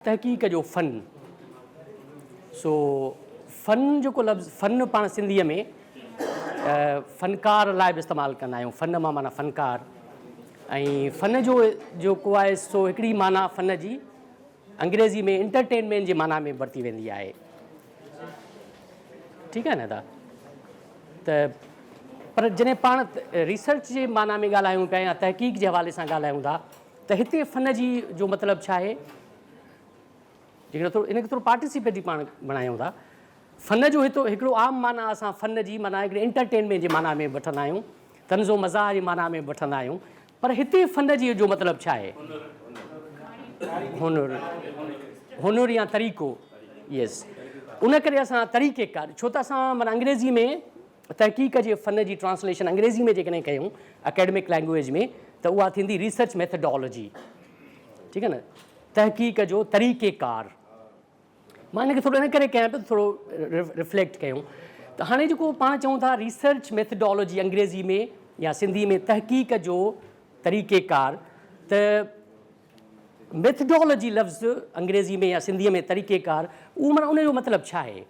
تحقيق جو فن، سو فن جيڪو لفظ فن پاڻ سنڌيء ۾ فنڪار لاء به استعمال ڪندا آهيون، فن مان معنيٰ فنڪار ۽ فن جو جيڪو آهي سو هڪڙي معنيٰ فن جي انگريزي ۾ انٽرٽينمينٽ جي معنيٰ ۾ ورتي ويندي آهي. ٺيڪ آهي نه ادا ته پر جڏهن پاڻ ريسرچ جي معنيٰ ۾ ڳالهايون پيا يا تحقيق جي حوالي سان ڳالهايون ٿا ته هتي فن جي جو مطلب ڇا آهي؟ جيڪڏهن ٿورو ان کي ٿورو پارٽيسپيٽري پاڻ بڻايون ٿا فن جو هتو هڪڙو عام معنيٰ اسان فن جي معنيٰ هڪڙي انٽرٽينمينٽ جي معنيٰ ۾ به وٺندا آهيون طنز و مزاح جي معنيٰ ۾ به وٺندا آهيون پر هتي فن جي جو مطلب ڇا آهي؟ هنر هنر يا طريقو يس ان ڪري اسان طريقي ڪار ڇو ته اسان معنيٰ انگريزي ۾ تحقيق جي فن جي ٽرانسليشن انگريزي ۾ جيڪڏهن ڪيون اڪيڊمڪ لينگويج ۾ ته اها ٿيندي ريسرچ ميٿڊالاجي ٺيڪ آهي نه تحقيق جو طريقي ڪار مان ان کي ٿورو ان ڪري ڪيان پيو ٿورو ريفليڪٽ ڪيون ته هاڻي جيڪو پاڻ چئون ٿا ريسرچ ميٿڊالاجي انگريزي ۾ يا سنڌي ۾ تحقيق جو طريقي ڪار ته ميٿڊالاجي لفظ انگريزي ۾ يا سنڌي ۾ طريقي ڪار اهو معنيٰ ان جو مطلب ڇا آهي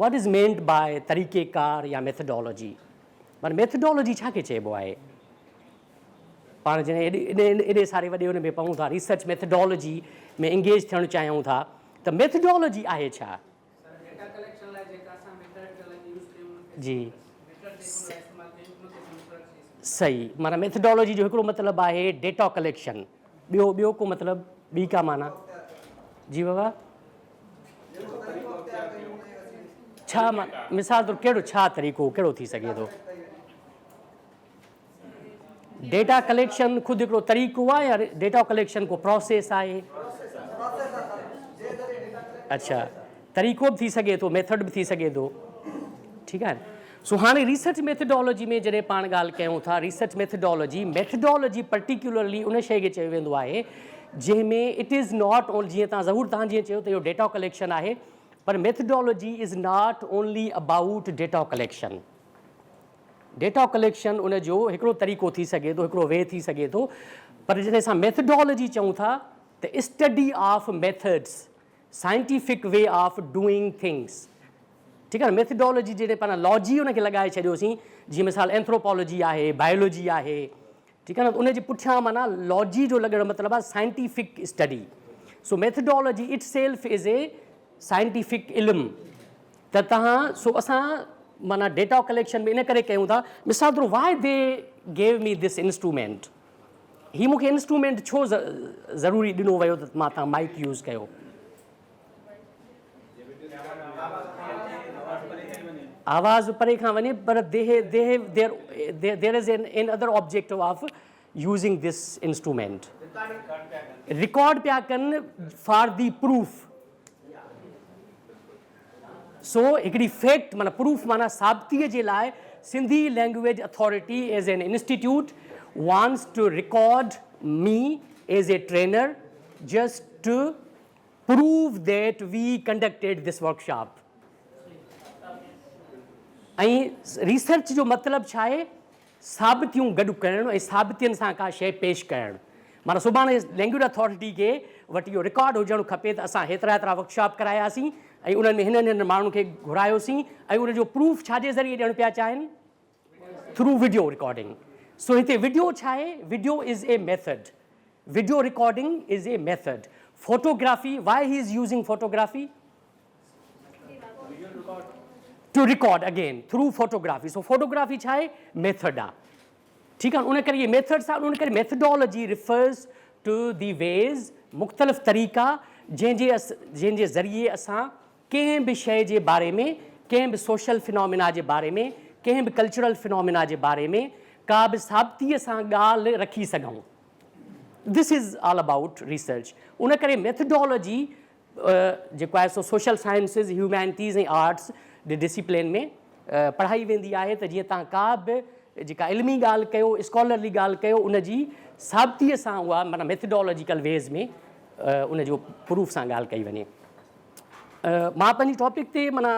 What is meant by طريقي ڪار يا ميٿڊالاجي؟ معنيٰ ميٿڊالاجي ڇا کي چئبو آهي؟ پاڻ جڏهن ايڏي ساري وڏي ان ۾ پئون ٿا ريسرچ ميٿڊالاجي ۾ انگيج ٿيڻ چاهيون ٿا ته ميٿڊالاجي آهي ڇا؟ جي صحيح معنيٰ ميٿڊالاجي جو هڪڙو مطلب آهي ڊيٽا ڪليڪشن ٻيو ٻيو ڪو مطلب ٻي ڪا معنيٰ جي بابا ڇا مثال طور ڪهڙو ڇا طريقو ڪهڙو ٿي سگهي ٿو؟ ڊيٽا ڪليڪشن خود هڪڙو طريقو آهي يا ڊيٽا ڪليڪشن ڪو پروسيس آهي؟ اڇا طريقو به ٿي سگهي ٿو ميٿڊ به ٿي سگهي ٿو ٺيڪ آهي سو هاڻي ريسرچ ميٿڊالاجي ۾ جڏهن پاڻ ڳالهه ڪيون ٿا ريسرچ ميٿڊالاجي ميٿڊالاجي پرٽيڪيولرلي ان شيء کي چيو ويندو آهي جنهن ۾ it is not only جيئن تان ظهور تان جيئن چيو ته اهو ڊيٽا ڪليڪشن آهي پر methodology is not only about data collection data collection ان جو هڪڙو طريقو ٿي سگهي ٿو هڪڙو وي ٿي سگهي ٿو پر جڏهن اسان ميٿڊالاجي چئون ٿا ته study of methods scientific way of doing things ٺيڪ آهي نه ميٿڊالاجي جڏهن پاڻ لاجي ان کي لڳائي ڇڏيوسين جيئن مثال اينٿروپالاجي آهي بائيولوجي آهي ٺيڪ آهي نه ان جي پٺيان معنيٰ لاجي جو لڳڻ مطلب آهي scientific study so methodology itself is a scientific علم ته تهان سو اسان معنيٰ ڊيٽا ڪليڪشن به ان ڪري ڪيون ٿا مثال طور why they give me this instrument هي مون کي انسٽرومينٽ ڇو ضروري ڏنو ويو ته مان تان مائيڪ يوز ڪيو؟ آواز پري کان وڃي پر there is another objective of using this instrument record پيا ڪن فار the proof سو هڪڙي فيڪٽ معنيٰ پروف معنيٰ ثابتيء جي لاء Sindhi language authority as an institute wants to record me as a trainer just to prove that we conducted this workshop. ۽ Research جو مطلب ڇا آهي؟ ثابتيون گڏ ڪرڻ ۽ ثابتين سان ڪا شيء پيش ڪرڻ. معنيٰ سڀاڻي لينگويج اٿارٽي کي وٽ اهو رڪارڊ هجڻ کپي ته اسان هيترا هيترا ورڪشاپ ڪراياسين ۽ انهن ۾ هنن هنن ماڻهن کي گهرايوسين ۽ ان جو پروف ڇا جي ذريعي ڏيڻ پيا چاهين؟ Through video recording. سو هتي وڊيو ڇا آهي؟ Video is a method. Video recording is a method. Photography, why he is using photography? To record again through photography so photography ڇا آهي ميٿڊ آ ٺيڪ آ ان ڪري اهي ميٿڊس آهن ان ڪري methodology refers to the ways مختلف طريقا جنهن جي جنهن جي ذريعي اسان ڪنهن به شيء جي باري ۾ ڪنهن به سوشل فنومينا جي باري ۾ ڪنهن به ڪلچرل فنومينا جي باري ۾ ڪا به ثابتيء سان ڳالهه رکي سگهون this is all about research ان ڪري ميٿڊالاجي جيڪو آهي سو سوشل سائنسز، هيومينٽيز ۽ آرٽس جي ڊسيپلين ۾ پڙهائي ويندي آهي ته جيئن توهان ڪا به جيڪا علمي ڳالهه ڪيو، اسڪالرلي ڳالهه ڪيو ان جي ثابتيء سان اها معنيٰ ميٿڊالاجيڪل ويز ۾ ان جو پروف سان ڳالهه ڪئي وڃي. مان پنهنجي ٽاپڪ تي معنيٰ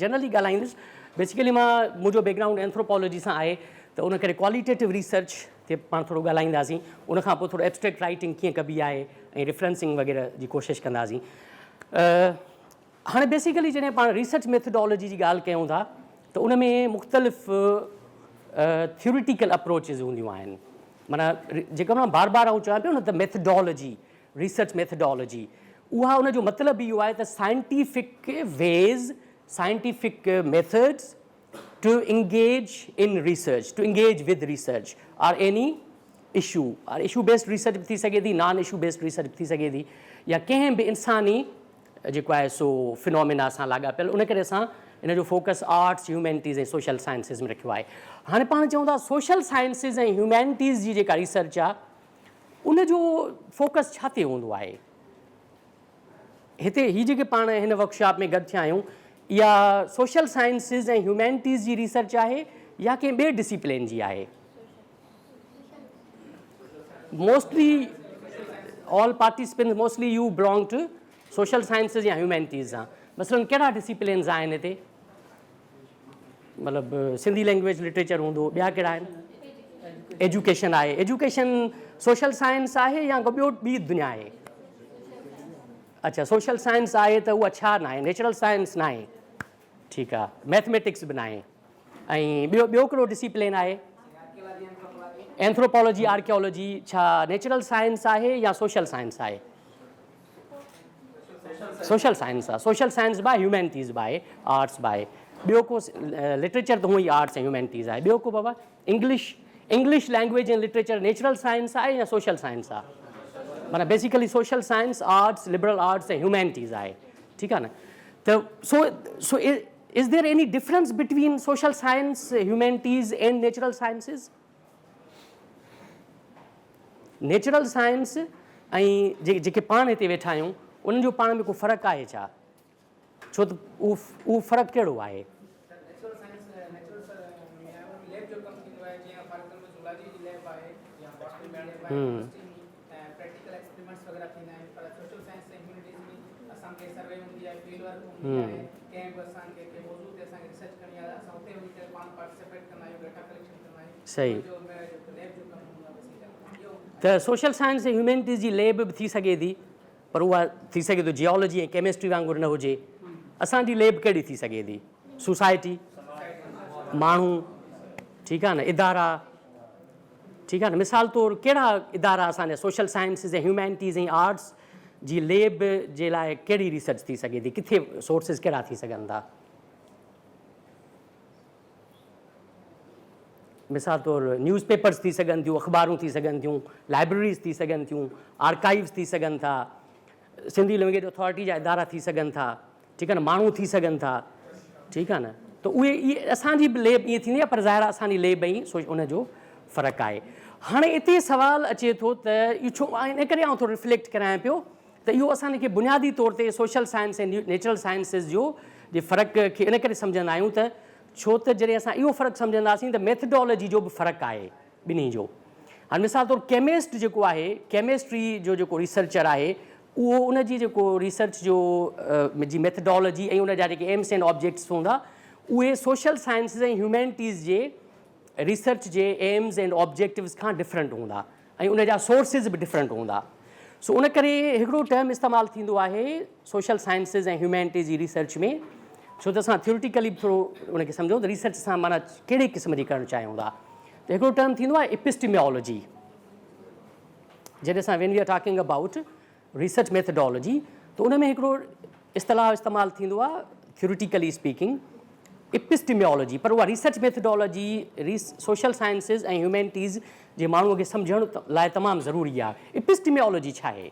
جنرلي ڳالهائيندس. بيسيڪلي مان منهنجو بيڪ گرائونڊ اينٿروپالاجي سان آهي ته ان ڪري ڪواليٽيٽو ريسرچ. تي پاڻ ٿورو ڳالهائينداسين ان کان پوء ٿورو ابسٽريڪٽ رائيٽنگ ڪيئن ڪبي آهي ۽ ريفرنسنگ وغيره جي ڪوشش ڪنداسين. هاڻي بيسيڪلي جڏهن پاڻ ريسرچ ميٿڊالاجي جي ڳالهه ڪيون ٿا ته ان ۾ مختلف ٿيوريٽيڪل اپروچز هونديون آهن معنيٰ جيڪا مان بار بار آئون چوان پيو نه ته ميٿڊالاجي ريسرچ ميٿڊالاجي اها ان جو مطلب اهو آهي ته scientific ways scientific methods to engage in research to engage with research or any issue or issue based research به ٿي سگهي ٿي نان اشو بيسڊ ريسرچ به ٿي سگهي ٿي يا ڪنهن به انساني جيڪو آهي سو فنومينا سان لاڳاپيل ان ڪري اسان ان جو focus arts humanities ۽ social sciences ۾ رکيو آهي هاڻي پاڻ چئون ٿا سوشل سائنسز ۽ هيومينٽيز جي جيڪا ريسرچ آهي ان جو فوڪس ڇا تي هوندو آهي هتي هي جيڪي پاڻ هن ورڪشاپ ۾ گڏ ٿيا آهيون اها سوشل سائنسز ۽ هيومينٽيز جي ريسرچ آهي يا ڪنهن ٻئي ڊسيپلين جي آهي mostly all participants mostly you belong to social sciences يا هيومينٽيز سان مثلاً ڪهڙا ڊسيپلينز آهن هتي مطلب سنڌي لينگويج لٽريچر هوندو ٻيا ڪهڙا آهن ايجوڪيشن آهي ايجوڪيشن سوشل سائنس آهي يا ڪو ٻيو ٻي دنيا آهي اچھا سوشل سائنس آهي ته اها ڇا ناهي نيچرل سائنس ناهي ٺيڪ آهي ميٿميٽڪس به ناهي ۽ ٻيو ٻيو ڪهڙو ڊسيپلين آهي اينٿروپالاجي آرڪيالاجي ڇا نيچرل سائنس آهي يا سوشل سائنس آهي سوشل سائنس آهي سوشل سائنس به آهي هيومينٽيز به آهي آرٽس به آهي ٻيو ڪو لٽريچر ته هونئن ئي آرٽس ۽ هيومينٽيز آهي ٻيو ڪو بابا English English language ۽ literature natural science آهي يا سوشل سائنس آهي معنيٰ basically social science arts liberal arts ۽ humanities آهي ٺيڪ آهي نه ته so so is there any difference between social science humanities and natural sciences natural science ۽ جيڪي پاڻ هتي ويٺا آهيون انهن جو پاڻ ۾ ڪو فرق آهي ڇا؟ ڇو ته اهو فرق ڪهڙو آهي؟ صحيح ته سوشل سائنس ۽ هيومينٽيز جي ليب به ٿي سگهي ٿي پر اها ٿي سگهي ٿو جيولوجي ۽ ڪيمسٽري وانگر نه هجي اسان جي ليب ڪهڙي ٿي سگهي ٿي سوسائٽي ماڻهو ٺيڪ آهي نه ادارا ٺيڪ آهي نه مثال طور ڪهڙا ادارا اسان جا سوشل سائنسز ۽ هيومينٽيز ۽ آرٽس جي ليب جي لاء ڪهڙي ريسرچ ٿي سگهي ٿي ڪٿي سورسز ڪهڙا ٿي سگهن ٿا مثال طور نيوز پيپرز ٿي سگهن ٿيون، اخبارون ٿي سگهن ٿيون، لائبريريز ٿي سگهن ٿيون، آرڪائيوز ٿي سگهن ٿا، سنڌي لينگويج اٿارٽي جا ادارا ٿي سگهن ٿا، ٺيڪ آهي نه، ماڻهو ٿي سگهن ٿا، ٺيڪ آهي نه، ته اهي اهي اسان جي به ليب ائين ٿيندي آهي پر ظاهر آهي اسان جي ليب ۽ سوچ ان جو فرق آهي. هاڻي اتي سوال اچي ٿو ته اهو ڇو ان ڪري آئون ٿورو ريفليڪٽ ڪرايان پيو ته اهو اسان کي بنيادي طور تي سوشل سائنس ۽ نيچرل سائنسز جو جي فرق کي ان ڪري سمجهندا آهيون ته ڇو ته جڏهن اسان اهو فرق سمجهنداسين ته ميٿڊالاجي جو به فرق آهي ٻنهي جو. هاڻي مثال طور ڪيمسٽ جيڪو آهي ڪيمسٽري جو جيڪو ريسرچر آهي اهو ان جي جيڪو ريسرچ جو جي ميٿڊالاجي ۽ ان جا جيڪي ايمس اينڊ آبجيڪٽس هوندا اهي سوشل سائنسز ۽ هيومينٽيز جي ريسرچ جي ايمز اينڊ آبجيڪٽوز کان ڊفرنٽ هوندا ۽ ان جا سورسز به ڊفرنٽ هوندا سو ان ڪري هڪڙو ٽرم استعمال ٿيندو آهي سوشل سائنسز ۽ هيومينٽيز جي ريسرچ ۾ ڇو ته اسان ٿيوريٽيڪلي به ٿورو ان کي سمجهون ته ريسرچ اسان معنيٰ ڪهڙي قسم جي ڪرڻ چاهيون ٿا ته هڪڙو ٽرم ٿيندو آهي اپسٽيميولوجي جڏهن اسان when we are talking about research methodology ته ان ۾ هڪڙو اصطلاح استعمال ٿيندو آهي ٿيوريٽيڪلي اسپيڪنگ اپسٽيميولوجي پر اها research methodology social sciences ۽ humanities جي ماڻهوء کي سمجهڻ لاء تمام ضروري آهي اپسٽيميولوجي ڇا آهي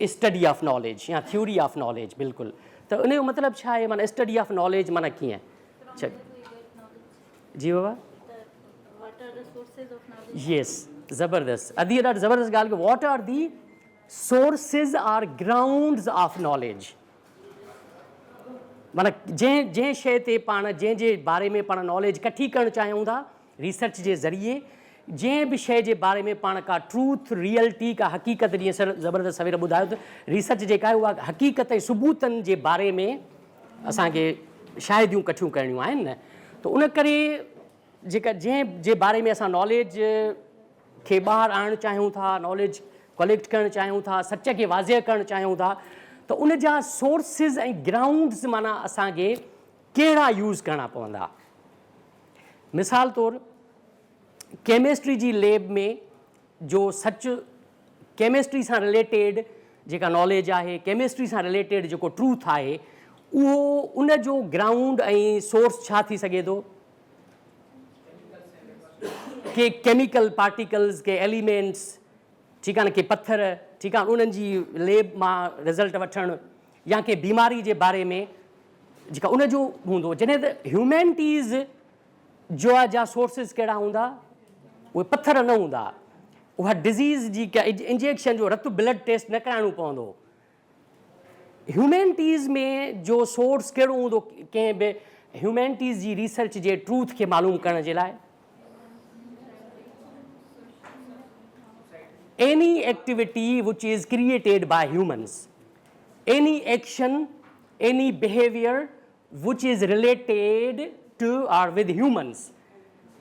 اسٽڊي آف ناليج يا ٿيوري آف ناليج بلڪل ته ان جو مطلب ڇا آهي معنيٰ اسٽڊي آف ناليج معنيٰ ڪيئن جي بابا يس زبردست ادي ڏاڍي زبردست ڳالهه ڪئي what are the sources or grounds of knowledge معنيٰ جنهن جنهن شيء تي پاڻ جنهن جي باري ۾ پاڻ ناليج ڪٺي ڪرڻ چاهيون ٿا ريسرچ جي ذريعي جنهن به شيء جي باري ۾ پاڻ ڪا ٽروٿ ريئلٽي ڪا حقيقت جيئن سر زبردست سوير ٻڌايو ته ريسرچ جيڪا آهي اها حقيقت ۽ ثبوتن جي باري ۾ اسان کي شاهديون ڪٺيون ڪرڻيون آهن نه ته ان ڪري جيڪا جنهن جي باري ۾ اسان ناليج کي ٻاهر آڻڻ چاهيون ٿا، ناليج ڪليڪٽ ڪرڻ چاهيون ٿا، سچ کي واضح ڪرڻ چاهيون ٿا ته ان جا سورسز ۽ گرائونڊز معنيٰ اسان کي ڪهڙا يوز ڪرڻا پوندا. مثال طور ڪيمسٽري جي ليب ۾ جو سچ ڪيمسٽري سان رليٽيڊ جيڪا ناليج آهي، ڪيمسٽري سان رليٽيڊ جيڪو ٽروٿ آهي اهو ان جو گرائونڊ ۽ سورس ڇا ٿي سگهي ٿو؟ ڪي ڪيميڪل پارٽيڪلز، ڪي ايليمينٽس، ٺيڪ آهي نه، ڪي پٿر، ٺيڪ آهي، انهن جي ليب مان رزلٽ وٺڻ يا ڪنهن بيماري جي باري ۾ جيڪا ان جو هوندو. جڏهن ته هيومينٽيز جو جا سورسز ڪهڙا هوندا؟ اهي پٿر نه هوندا، اها ڊزيز جي ڪا انجيڪشن جو رت بلڊ ٽيسٽ نه ڪرائڻو پوندو. هيومينٽيز ۾ جو سورس ڪهڙو هوندو ڪنهن به هيومينٽيز جي ريسرچ جي ٽروٿ کي معلوم ڪرڻ جي لاء؟ Any activity which is created by humans, any action, any behaviour which is related to or with humans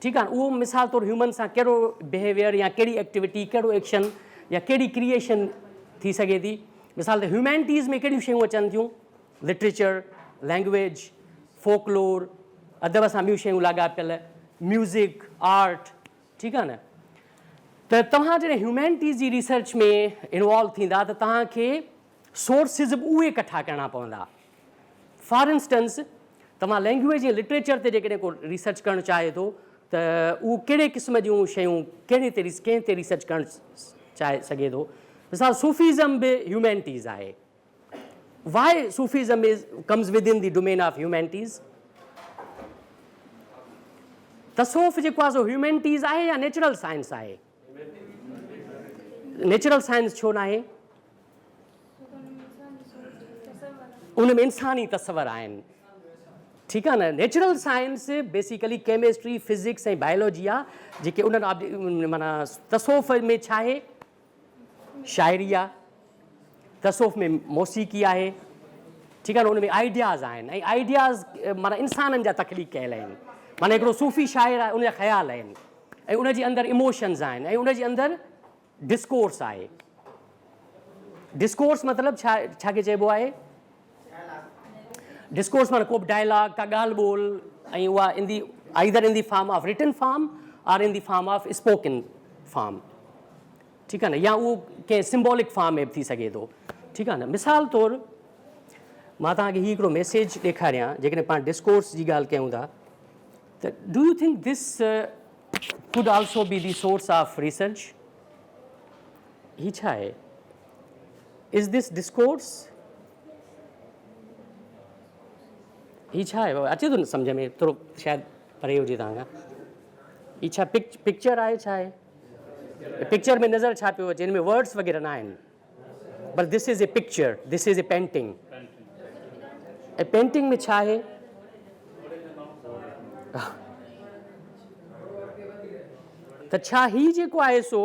ٺيڪ آهي اهو مثال طور هيومن سان ڪهڙو بهيويئر يا ڪهڙي ايڪٽيوٽي ڪهڙو ايڪشن يا ڪهڙي ڪريئيشن ٿي سگهي ٿي. مثال ته هيومينٽيز ۾ ڪهڙيون شيون اچن ٿيون؟ لٽريچر، لينگويج، فوڪلور، ادب سان ٻيون شيون لاڳاپيل، ميوزڪ، آرٽ، ٺيڪ آهي نه. ته توهان جڏهن هيومينٽيز جي ريسرچ ۾ انوالو ٿيندا ته توهان کي سورسز به اهي ڪٺا ڪرڻا پوندا. فار انسٽنس توهان لينگويج ۽ لٽريچر تي جيڪڏهن ڪو ريسرچ ڪرڻ چاهي ٿو ته اهو ڪهڙي قسم جون شيون ڪهڙي تي ڪنهن تي ريسرچ ڪرڻ چاهي سگهي ٿو. مثال صوفيزم به هيومينٽيز آهي. Why Sufism is comes within the domain of humanities? تصوف جيڪو آهي سو هيومينٽيز آهي يا نيچرل سائنس آهي؟ نيچرل سائنس ڇو ناهي؟ ان ۾ انساني تصور آهن ٺيڪ آهي نه natural science basically chemistry physics ۽ biology آ جيڪي انهن معنيٰ تصوف ۾ ڇا آهي شاعري آ تصوف ۾ موسيقي آهي ٺيڪ آهي نه ان ۾ آئيڊياز آهن ۽ آئيڊياز معنيٰ انسانن جا تخليق ڪيل آهن معنيٰ هڪڙو صوفي شاعر آهي ان جا خيال آهن ۽ ان جي اندر اموشنز آهن ۽ ان جي اندر ڊسڪورس آهي. ڊسڪورس مطلب ڇا ڇا کي چئبو آهي؟ ڊسڪورس معنيٰ ڪو به ڊائلاگ، ڪا ڳالهه ٻولهه ۽ اها in the either in the form of written form or in the form of spoken form ٺيڪ آهي نه يا اهو ڪنهن سمبولڪ فارم ۾ به ٿي سگهي ٿو ٺيڪ آهي نه مثال طور مان توهان کي هي هڪڙو ميسيج ڏيکاريان جيڪڏهن پاڻ ڊسڪورس جي ڳالهه ڪيون ٿا ته do you think this could also be the source of research هي ڇا آهي از دس ڊسڪورس هي ڇا آهي بابا اچي ٿو نه سمجھ ۾ ٿورو شايد پري هجي توهان کان هي ڇا پڪچر آهي ڇا آهي پڪچر ۾ نظر ڇا پيو اچي هن ۾ ورڊس وغيره نه آهن پر this is a picture this is a painting ۽ painting ۾ ڇا آهي ته ڇا هي جيڪو آهي سو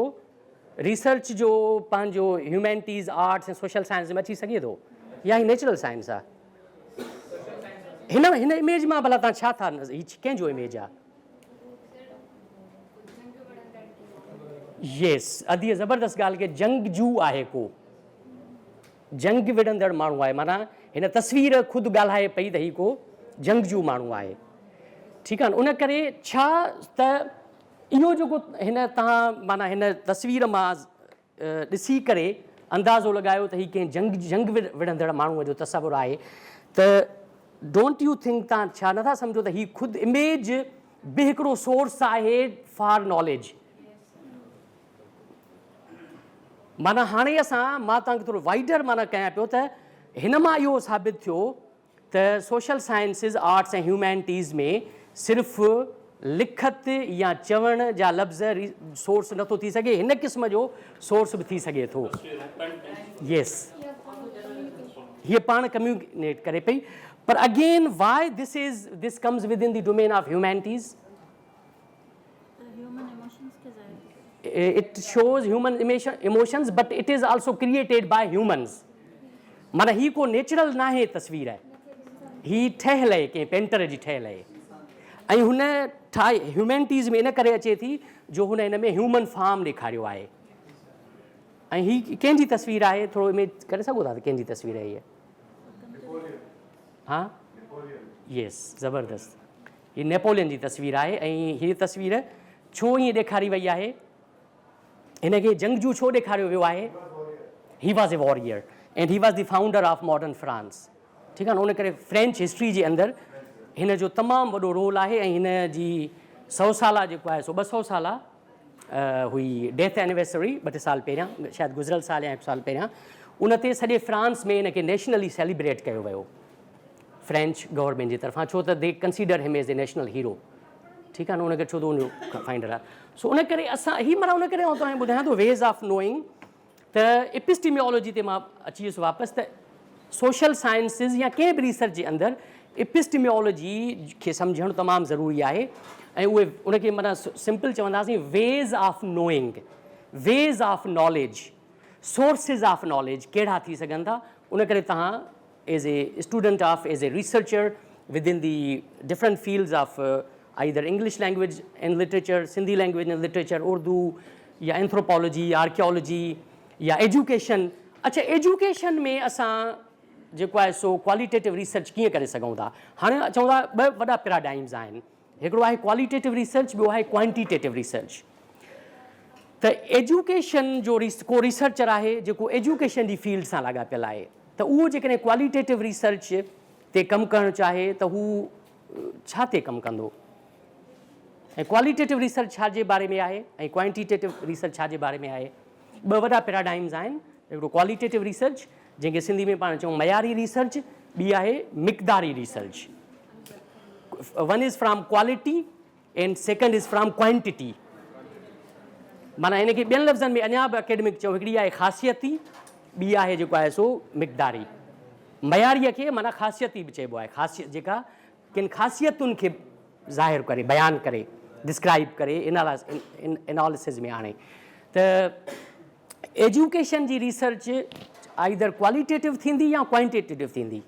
ريسرچ جو پنهنجو هيومينٽيز آرٽس ۽ سوشل سائنس ۾ اچي سگهي ٿو يا هي نيچرل سائنس آهي هن هن اميج مان ڀلا تان ڇا ٿا هي ڪنهن جو اميج آهي يس ادي زبردست ڳالهه ڪئي جنگجو آهي ڪو جنگ وڙهندڙ ماڻهو آهي معنيٰ هن تصوير خود ڳالهائي پئي ته هي ڪو جنگجو ماڻهو آهي ٺيڪ آهي ان ڪري ڇا ته اهو جيڪو هن تان معنيٰ هن تصوير مان ڏسي ڪري اندازو لڳايو ته هي ڪنهن جنگ جنگ وڙهندڙ ماڻهوء جو تصور آهي ته don't you think تان ڇا نٿا سمجهو ته هي خود اميج به هڪڙو سورس آهي فار ناليج معنيٰ هاڻي اسان مان توهان کي ٿورو وائيڊر معنيٰ ڪيان پيو ته هن مان اهو ثابت ٿيو ته سوشل سائنسز، آرٽس ۽ هيومينٽيز ۾ صرف لکت يا چوڻ جا لفظ سورس نٿو ٿي سگهي، هن قسم جو سورس به ٿي سگهي ٿو. يس هيء پاڻ ڪميونيڪيٽ ڪري پئي پر again why this is this comes within the domain of humanities? It shows human emotions but it is also created by humans معنيٰ هي ڪو نيچرل ناهي تصوير هي ٺهيل آهي ڪنهن پينٽر جي ٺهيل آهي ۽ هن ٺاهي هيومينٽيز ۾ ان ڪري اچي ٿي جو هن هن ۾ هيومن فارم ڏيکاريو آهي. ۽ هي ڪنهن جي تصوير آهي ٿورو اميج ڪري سگهو ٿا ته ڪنهن جي تصوير آهي هيء؟ ها يس زبردست هي نيپولين جي تصوير آهي ۽ هي تصوير ڇو ائين ڏيکاري وئي آهي هن کي جنگجو ڇو ڏيکاريو ويو آهي he was a warrior and he was the founder of modern France ٺيڪ آهي نه ان ڪري فرينچ هسٽري جي اندر هن جو تمام وڏو رول آهي ۽ هن جي سو سالا جيڪو آهي سو ٻه سو سالا هئي ڊيٿ اينيورسري ٻه ٽي سال پهريان شايد گذريل سال يا هڪ سال پهريان ان تي سڄي فرانس ۾ ان کي نيشنلي سيليبريٽ ڪيو ويو فرينچ گورنمينٽ جي طرفان ڇو ته they consider him as a national hero ٺيڪ آهي نه ان ڪري ڇو ته ان جو فائنڊر آهي سو ان ڪري اسان هي معنيٰ ان ڪري آئون توهان کي ٻڌايان ٿو ويز آف نوئنگ ته اپسٽيميولوجي تي مان اچي ويس واپس ته سوشل سائنسز يا ڪنهن به ريسرچ جي اندر اپسٽيميولوجي کي سمجهڻ تمام ضروري آهي ۽ اهي ان کي معنيٰ سمپل چونداسين ways of knowing ways of knowledge sources of knowledge ڪهڙا ٿي سگهن ٿا ان ڪري توهان as a student of as a researcher within the different fields of either English language and literature, Sindhi language and literature, Urdu يا anthropology يا archaeology يا education. اڇا ايجوڪيشن ۾ اسان جيڪو آهي سو ڪواليٽيٽو ريسرچ ڪيئن ڪري سگهون ٿا؟ هاڻي چون ٿا ٻه وڏا پيراڊائمز آهن، هڪڙو آهي ڪواليٽيٽو ريسرچ ٻيو آهي ڪوانٽيٽيٽو ريسرچ. ته ايجوڪيشن جو ڪو ريسرچر آهي جيڪو ايجوڪيشن جي فيلڊ سان لاڳاپيل آهي ته اهو جيڪڏهن ڪواليٽيٽو ريسرچ تي ڪم ڪرڻ چاهي ته هو ڇا تي ڪم ڪندو ۽ ڪواليٽيٽو ريسرچ ڇا جي باري ۾ آهي ۽ ڪوانٽيٽيٽو ريسرچ ڇا جي باري ۾ آهي. ٻه وڏا پيراڊائمز آهن، هڪڙو ڪواليٽيٽو ريسرچ جنهن کي سنڌي ۾ پاڻ چئون معياري ريسرچ، ٻي آهي مقداري research. One is from quality and second is from quantity. معنيٰ هن کي ٻين لفظن ۾ اڃا به اڪيڊمڪ چئون، هڪڙي آهي خاصيتي، ٻي آهي جيڪو آهي سو مقداري. معياريء کي معنيٰ خاصيتي به چئبو آهي، خاصيت جيڪا ڪن خاصيتن کي ظاهر ڪري، بيان ڪري، ڊسڪرائيب ڪري، انالسز ۾ آڻي ته ايجوڪيشن جي ريسرچ آئيدر ڪواليٽيٽو ٿيندي يا ڪوانٽيٽيٽو ٿيندي،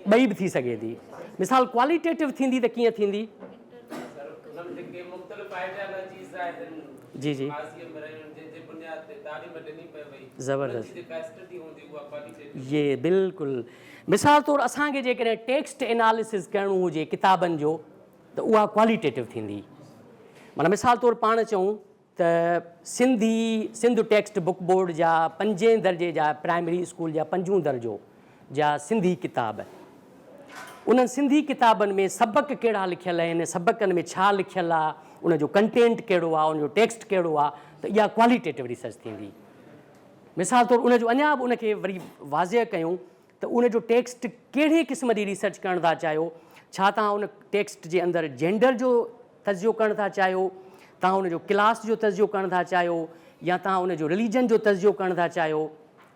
ٻئي به ٿي سگهي ٿي. مثال ڪواليٽيٽو ٿيندي ته ڪيئن ٿيندي؟ جي جي زبردست جي بلڪل مثال طور اسان کي جيڪڏهن ٽيڪسٽ اناليسز ڪرڻو هجي ڪتابن جو ته اها ڪواليٽيٽو ٿيندي معنيٰ مثال طور پاڻ چئون ته Sindhi Sindh text book board جا پنجين درجي جا پرائمري اسڪول جا پنجون درجو جا سنڌي ڪتاب انهن سنڌي ڪتابن ۾ سبق ڪهڙا لکيل آهن سبقن ۾ ڇا لکيل آ ان جو ڪنٽينٽ ڪهڙو آ ان جو ٽيڪسٽ ڪهڙو آ ته اها ڪواليٽيٽو ريسرچ ٿيندي مثال طور ان جو اڃا به ان کي وري واضح ڪيون ته ان جو ٽيڪسٽ ڪهڙي قسم جي ريسرچ ڪرڻ ٿا چاهيو، ڇا توهان ان ٽيڪسٽ جي اندر جينڊر جو تجزيو ڪرڻ ٿا چاهيو، توهان ان جو ڪلاس جو تجزيو ڪرڻ ٿا چاهيو يا توهان ان جو رليجن جو تجزيو ڪرڻ ٿا چاهيو،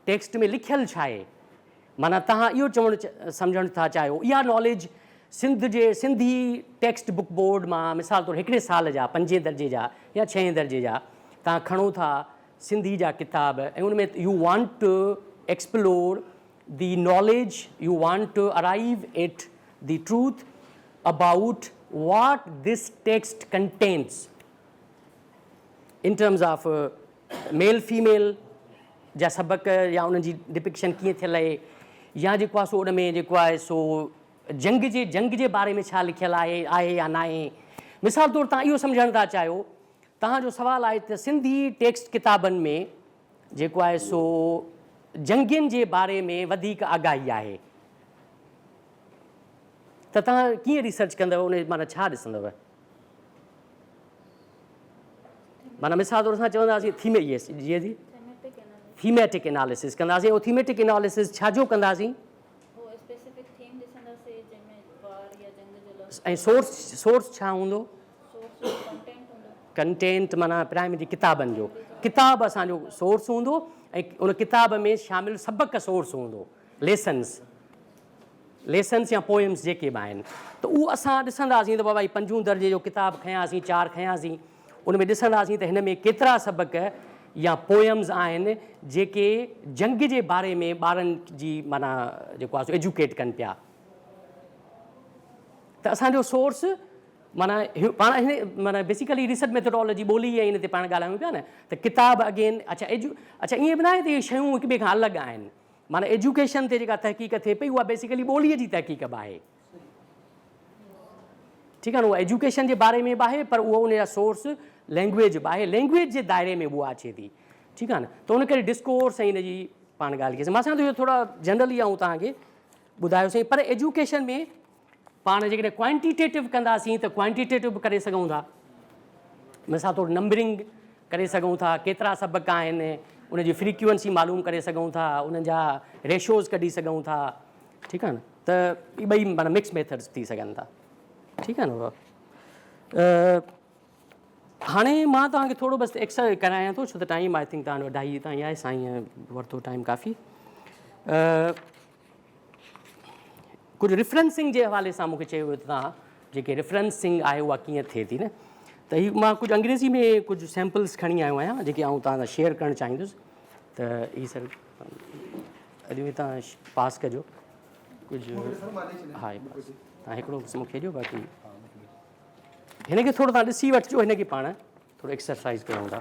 ٽيڪسٽ ۾ لکيل ڇا آهي؟ معنيٰ توهان اهو چوڻ سمجهڻ ٿا چاهيو اها ناليج سنڌ جي سنڌي ٽيڪسٽ بڪ بورڊ مان مثال طور هڪڙي سال جا پنجين درجي جا يا ڇهين درجي جا توهان کڻو ٿا سنڌي جا ڪتاب ۽ ان ۾ you want to explore the knowledge you want to arrive at the truth about what this text contains in terms of male female جا سبق يا انهن جي ڊپڪشن ڪيئن ٿيل آهي يا جيڪو آهي سو ان ۾ جيڪو آهي سو جنگ جي جنگ جي باري ۾ ڇا لکيل آهي آهي يا ناهي مثال طور تان اهو سمجهڻ ٿا چاهيو توهان جو سوال آهي ته سنڌي ٽيڪسٽ ڪتابن ۾ جيڪو آهي سو جنگين جي باري ۾ وڌيڪ آگاهي آهي ته توهان ڪيئن ريسرچ ڪندؤ ان معنيٰ ڇا ڏسندؤ؟ معنيٰ مثال طور اسان چونداسين ٿيم يس جي جي ٿيميٽڪ اناليسس ڪنداسين اهو ٿيميٽڪ اناليسس ڇا جو ڪنداسين؟ ۽ سورس سورس ڇا هوندو؟ ڪنٽينٽ معنيٰ پرائمري ڪتابن جو ڪتاب اسان جو سورس هوندو ۽ ان ڪتاب ۾ شامل سبق سورس هوندو ليسنس ليسنس يا پوئمس جيڪي به آهن ته اهو اسان ڏسنداسين ته بابا هي پنجون درجي جو ڪتاب کنياسين چار کنياسين ان ۾ ڏسنداسين ته هن ۾ ڪيترا سبق يا پوئمز آهن جيڪي جنگ جي باري ۾ ٻارن جي معنيٰ جيڪو آهي سو ايجوڪيٽ ڪن پيا. ته اسان جو سورس معنيٰ پاڻ هن معنيٰ بيسيڪلي ريسرچ ميٿڊالاجي ٻولي ۽ ان تي پاڻ ڳالهايون پيا نه ته ڪتاب اگين اڇا ايجو اڇا ائين به ناهي ته اهي شيون هڪ ٻئي کان الڳ آهن معنيٰ ايجوڪيشن تي جيڪا تحقيق ٿئي پئي اها بيسيڪلي ٻوليء جي تحقيق به آهي ٺيڪ آهي نه اها ايجوڪيشن جي باري ۾ به آهي پر اهو ان جا سورس لينگويج به آهي لينگويج جي دائري ۾ به اها اچي ٿي ٺيڪ آهي نه ته ان ڪري ڊسڪورس ۽ ان جي پاڻ ڳالهه ڪئي مان سمجهان ٿو اهو ٿورا جنرلي آئون توهان کي ٻڌايو سائين پر ايجوڪيشن ۾ پاڻ جيڪڏهن ڪوانٽيٽيٽو ڪنداسين ته ڪوانٽيٽيٽو به ڪري سگهون ٿا مثال طور نمبرنگ ڪري سگهون ٿا ڪيترا سبق آهن ان جي فريڪوئنسي معلوم ڪري سگهون ٿا انهن جا ريشوز ڪڍي سگهون ٿا ٺيڪ آهي نه ته اهي ٻئي معنيٰ مڪس ميٿڊس ٿي سگهن ٿا ٺيڪ آهي نه بابا هاڻي مان توهان کي ٿورو بس ايڪسر ڪرايان ٿو ڇو ته ٽائيم I think توهان اڍائي تائين آهي سائين ورتو ٽائيم ڪافي ڪجهه ريفرنسنگ جي حوالي سان مونکي چيو ويو ته توهان جيڪي ريفرنسنگ آهي اها ڪيئن ٿئي ٿي نه ته هي مان ڪجهه انگريزي ۾ ڪجهه سيمپلس کڻي آيو آهيان جيڪي آئون توهان سان شيئر ڪرڻ چاهيندس ته هي سر اڄ توهان پاس ڪجو ڪجهه ها توهان هڪڙو مونکي ڏيو باقي هن کي ٿورو توهان ڏسي وٺجو هن کي پاڻ ٿورو ايڪسرسائز ڪيون ٿا.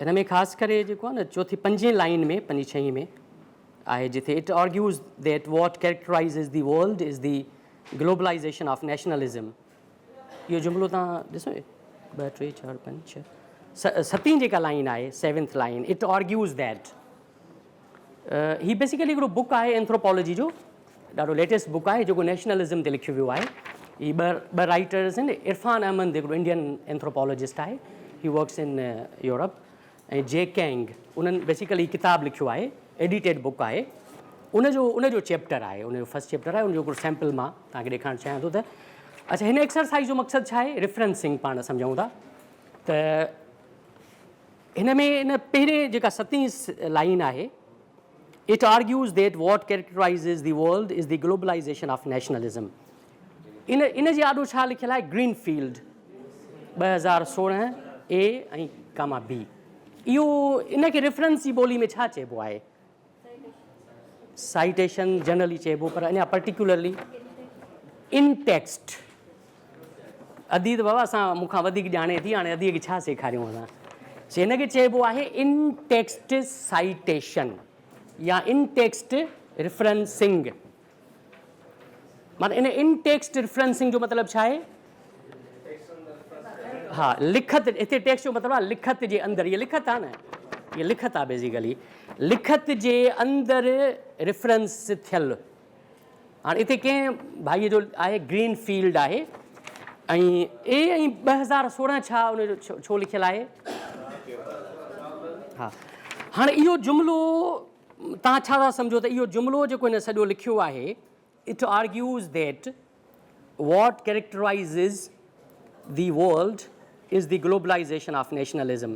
هن ۾ خاص ڪري جيڪو آهي نه چوٿين پنجين لائين ۾ پنجين ڇهين ۾ آهي جتي it argues that what characterizes the world is the globalization of nationalism اهو جملو توهان ڏسو ٻه ٽي چار پنج ڇهه ستين جيڪا لائين آهي seventh line it argues that he basically هڪڙو بڪ آهي اينٿروپالاجي جو ڏاڍو ليٽيسٽ بڪ آهي جيڪو نيشنلزم تي لکيو ويو آهي هي ٻه ٻه رائٽرز آهن عرفان احمد هڪڙو انڊين اينٿروپالاجسٽ آهي هي ورڪس ان يورپ ۽ جي ڪينگ انهن بيسيڪلي هي ڪتاب لکيو آهي ايڊيٽيڊ بڪ آهي ان جو ان جو چيپٽر آهي ان جو فرسٽ چيپٽر آهي ان جو هڪڙو سيمپل مان توهان کي ڏيکارڻ چاهيان ٿو ته اڇا هن ايڪسرسائز جو مقصد ڇا آهي ريفرنسنگ پاڻ سمجهون ٿا ته هن ۾ ان پهرين جيڪا ستين لائن آهي it argues that what characterizes the world is the globalization of nationalism ان ان جي آڏو ڇا لکيل آهي گرين فيلڊ 2016 اي ۽ ڪاما بي اهو ان کي ريفرنس جي ٻولي ۾ ڇا چئبو آهي سائيٽيشن جنرلي چئبو پر اڃا پرٽيڪولرلي ان ٽيڪسٽ ادي ته بابا اسان مون کان وڌيڪ ڄاڻي ٿي هاڻي ادي کي ڇا سيکاريون اسان سي هن کي چئبو آهي ان ٽيڪسٽ سائيٽيشن يا ان ٽيڪسٽ ريفرنسنگ معنيٰ ان ان ٽيڪسٽ ريفرنسنگ جو مطلب ڇا آهي؟ ها لکت هتي ٽيڪسٽ جو مطلب آهي لکت جي اندر هي لکت آهي نه هي لکت آهي بيسيڪلي لکت جي اندر ريفرنس ٿيل هاڻي هتي ڪنهن ڀائي جو آهي گرين فيلڊ آهي ۽ اي ۽ 2016 ڇا ان جو ڇو لکيل آهي ها هاڻي اهو جملو توهان ڇا ٿا سمجهو ته اهو جملو جيڪو هن سڄو لکيو آهي It argues that what characterizes the world is the globalization of nationalism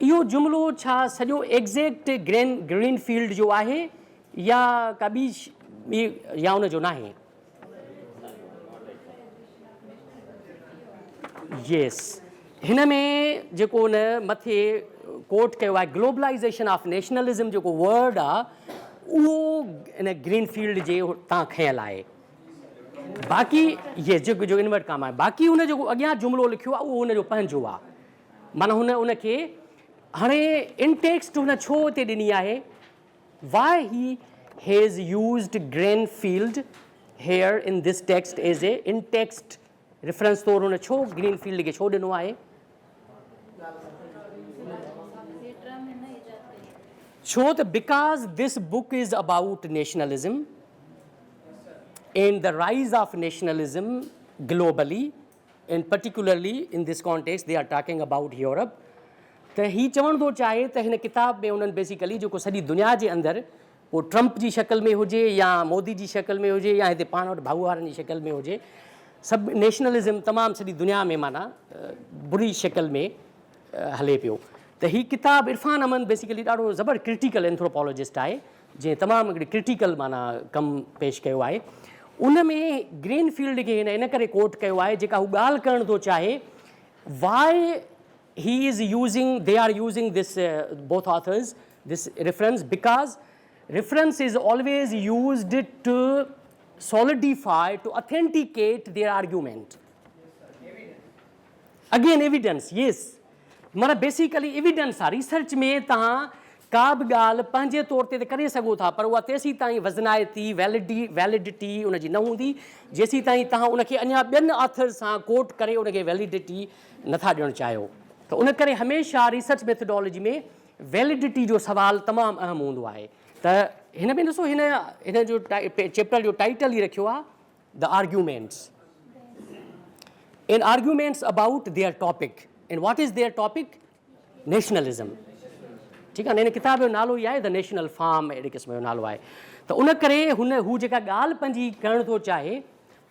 اهو جملو ڇا سڄو ايگزيڪٽ گرين گرين فيلڊ جو آهي يا ڪا ٻي يا ان جو ناهي؟ يس هن ۾ جيڪو ان مٿي ڪوٽ ڪيو آهي گلوبلائيزيشن آف نيشنلزم جيڪو ورڊ آ اهو ان گرين فيلڊ جي تان کنيل آهي باقي يس جيڪو جو انورٽ ڪام آهي باقي هن جيڪو اڳيان جملو لکيو آهي اهو هن جو پنهنجو آ معنيٰ هن ان کي هاڻي انٽيڪسٽ هن ڇو اتي ڏني آهي Why he has used Greenfield here in this text as a in text reference طور هن ڇو گرين فيلڊ کي ڇو ڏنو آهي؟ ڇو ته because this book is about nationalism and the rise of nationalism globally and particularly in this context they are talking about Europe ته هي چوڻ ٿو چاهي ته هن ڪتاب ۾ انهن بيسيڪلي جيڪو سڄي دنيا جي اندر پوء ٽرمپ جي شڪل ۾ هجي يا مودي جي شڪل ۾ هجي يا هتي پاڻ وٽ ڀائو وارن جي شڪل ۾ هجي سڀ نيشنلزم تمام سڄي دنيا ۾ معنيٰ بري شڪل ۾ هلي پيو ته هي ڪتاب عرفان احمد بيسيڪلي ڏاڍو زبر ڪرٽيڪل اينٿروپالاجسٽ آهي. جنهن تمام هڪڙي ڪرٽيڪل معنيٰ ڪم پيش ڪيو آهي ان ۾ گرين فيلڊ کي هن ان ڪري ڪوٽ ڪيو آهي جيڪا هو ڳالهه ڪرڻ ٿو چاهي why he is using they are using this both authors this reference because reference is always used to solidify to authenticate their argument again evidence yes معنيٰ بيسيڪلي ايويڊنس آ ريسرچ ۾ توهان ڪا به ڳالهه پنهنجي طور تي ته ڪري سگهو ٿا پر اها تيسين تائين وزنائتي ويلڊي ويلڊٽي ان جي نه هوندي جيسين تائين توهان ان کي اڃا ٻين آٿرز سان ڪوٽ ڪري ان کي ويلڊٽي نٿا ڏيڻ چاهيو ته ان ڪري هميشه ريسرچ ميٿڊالاجي ۾ ويلڊٽي جو سوال تمام اهم هوندو آهي ته هن ۾ ڏسو هن هن جو چيپٽر جو ٽائيٽل ئي رکيو آهي the arguments and arguments about their topic and what is their topic nationalism ٺيڪ آهي هن ڪتاب جو نالو ئي آهي the national form اهڙي قسم جو نالو آهي ته ان ڪري هن هو جيڪا ڳالهه پنهنجي ڪرڻ ٿو چاهي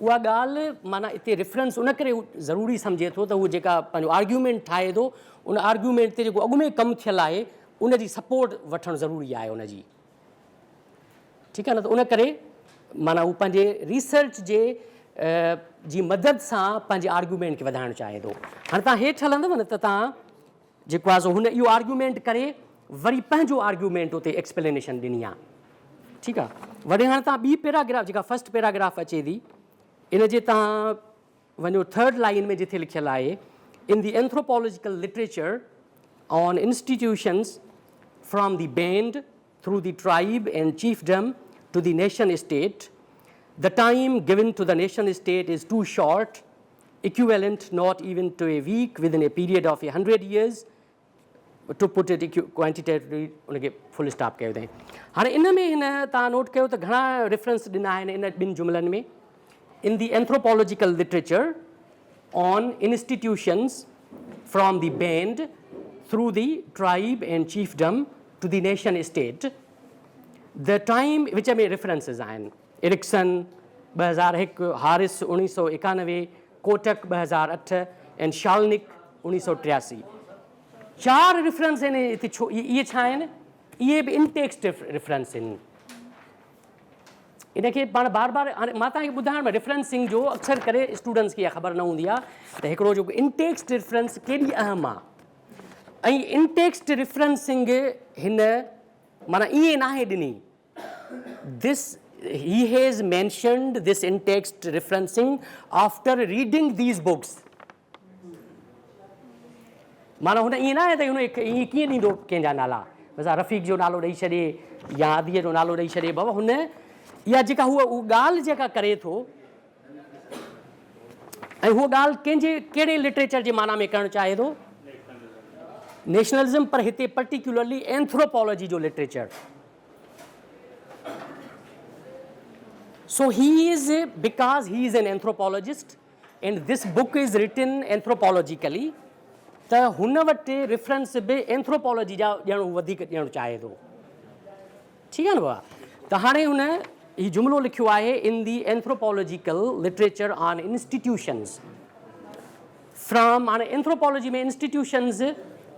اها ڳالهه معنيٰ اتي ريفرنس ان ڪري ضروري سمجهي ٿو ته هو جيڪا پنهنجو آرگيومينٽ ٺاهي ٿو ان آرگيومينٽ تي جيڪو اڳ ۾ ڪم ٿيل آهي ان جي سپورٽ وٺڻ ضروري آهي ان جي ٺيڪ آهي نه ته ان ڪري معنيٰ هو پنهنجي ريسرچ جي جي مدد سان پنهنجي آرگيومينٽ کي وڌائڻ چاهي ٿو هاڻي تان هيٺ هلندو نه ته تان جيڪو آهي سو هن اهو آرگيومينٽ ڪري وري پنهنجو آرگيومينٽ اتي ايڪسپلينيشن ڏني آهي ٺيڪ آهي وري هاڻي تان ٻي پيراگراف جيڪا فرسٽ پيراگراف اچي ٿي ان جي تان وڃو ٿرڊ لائين ۾ جٿي لکيل آهي in the anthropological literature on institutions from the band through the tribe and chiefdom to the nation state the time given to the nation state is too short equivalent not even to a week within a period of a 100 years to put it quantitatively ان کي full stop ڪيو اٿائين هاڻي ان ۾ هن تان note ڪيو ته گهڻا reference ڏنا آهن ان ٻن جملن ۾ in the anthropological literature on institutions from the band through the tribe and chiefdom to the nation state the time which ۾ references آهن ايرڪسن 2001 هارس 1991 ڪوٽڪ 2008 ۽ شالنڪ 1983 چار ريفرنس آهن هتي ڇو اهي ڇا آهن اهي به انٽيڪسٽ ريفرنس آهن ان کي پاڻ بار بار هاڻي مان توهان کي ٻڌايان ريفرنسنگ جو اڪثر ڪري اسٽوڊنٽس کي اها خبر نه هوندي آهي ته هڪڙو جيڪو انٽيڪسٽ ريفرنس ڪيڏي اهم آهي ۽ انٽيڪسٽ ريفرنسنگ هن معنيٰ ائين ناهي ڏني this he has mentioned this in text referencing after reading these books معنيٰ هن ائين ناهي ته هن ائين ڪيئن ڏيندو ڪنهن جا نالا مثلا رفيق جو نالو ڏئي ڇڏي يا اديء جو نالو ڏئي ڇڏي بابا هن اها جيڪا هو ڳالهه جيڪا ڪري ٿو ۽ هو ڳالهه ڪنهن جي ڪهڙي لٽريچر جي معنيٰ ۾ ڪرڻ چاهي ٿو؟ نيشنلزم پر هتي پرٽيڪيولرلي اينٿروپالاجي جو literature. So he is because he is an anthropologist and this book is written anthropologically ته هن وٽ ريفرنس به اينٿروپالاجي جا ڏيڻ هو وڌيڪ ڏيڻ چاهي ٿو. ٺيڪ آهي نه بابا ته هاڻي هن هي جملو لکيو آهي in the anthropological literature on institutions from هاڻي اينٿروپالاجي ۾ انسٽيٽيوشنز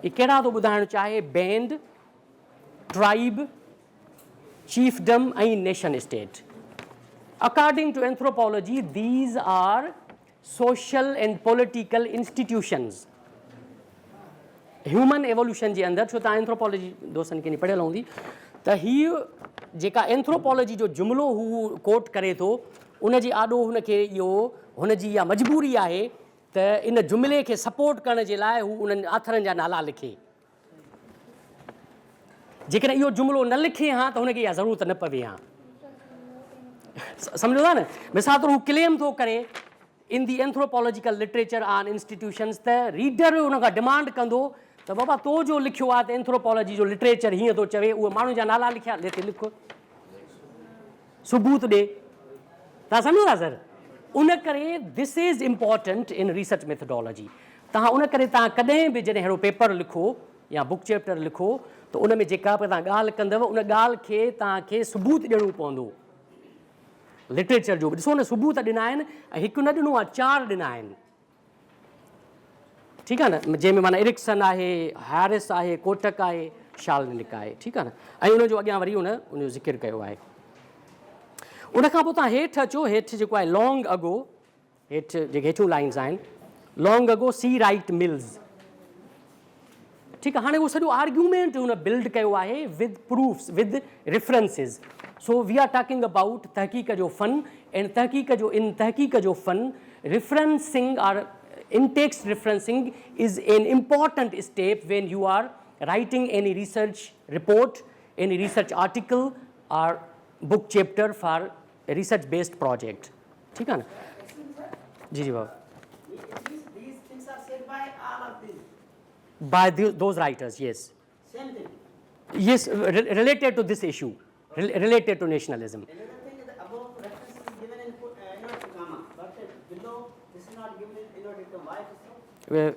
هي ڪهڙا ٿو ٻڌائڻ چاهي band tribe chiefdom ۽ nation state according to anthropology these are social and political institutions human evolution جي اندر ڇو ته اينٿروپالاجي دوستن کي پڙهيل هوندي ته هي جيڪا اينٿروپالاجي جو جملو هو ڪوٽ ڪري ٿو ان جي آڏو هن کي اهو هن جي اها مجبوري آهي ته ان جملي کي سپورٽ ڪرڻ جي لاء هو انهن آٿرن جا نالا لکي جيڪڏهن اهو جملو نه لکي ها ته هن کي اها ضرورت نه پوي ها سمجهو ٿا نه مثال طور هو ڪليم ٿو ڪري in the anthropological literature on institutions ته ريڊر ان کان ڊمانڊ ڪندو ته بابا تو جو لکيو آهي ته اينٿروپالاجي جو لٽريچر هيئن ٿو چوي اهي ماڻهن جا نالا لکيا لکي لک ثبوت ڏي تان سمجهو ٿا سر ان ڪري this is important in research methodology تان ان ڪري تان ڪڏهن به جڏهن اهڙو پيپر لکو يا بڪ چيپٽر لکو ته ان ۾ جيڪا به تان ڳالهه ڪندو ان ڳالهه کي تان کي ثبوت ڏيڻو پوندو لٽريچر جو به ڏسو نه ثبوت ڏنا آهن ۽ هڪ نه ڏنو آهي چار ڏنا آهن ٺيڪ آهي نه جنهن ۾ معنيٰ ارڪسن آهي هارس آهي ڪوٽڪ آهي شالنڪ آهي ٺيڪ آهي نه ۽ ان جو اڳيان وري ان ان جو ذڪر ڪيو آهي. ان کان پوء توهان هيٺ اچو هيٺ جيڪو آهي لانگ اگو هيٺ جيڪي هيٺيون لائنز آهن long ago C Wright Mills ٺيڪ آهي هاڻي اهو سڄو آرگيومينٽ هن بلڊ ڪيو آهي with proofs with references so we are talking about تحقيق جو فن اينڊ تحقيق جو ان تحقيق جو فن referencing or in text referencing is an important step when you are writing any research report any research article or book chapter for research based project ٺيڪ آ نه جي جي بابا by those writers yes yes related to this issue related to nationalism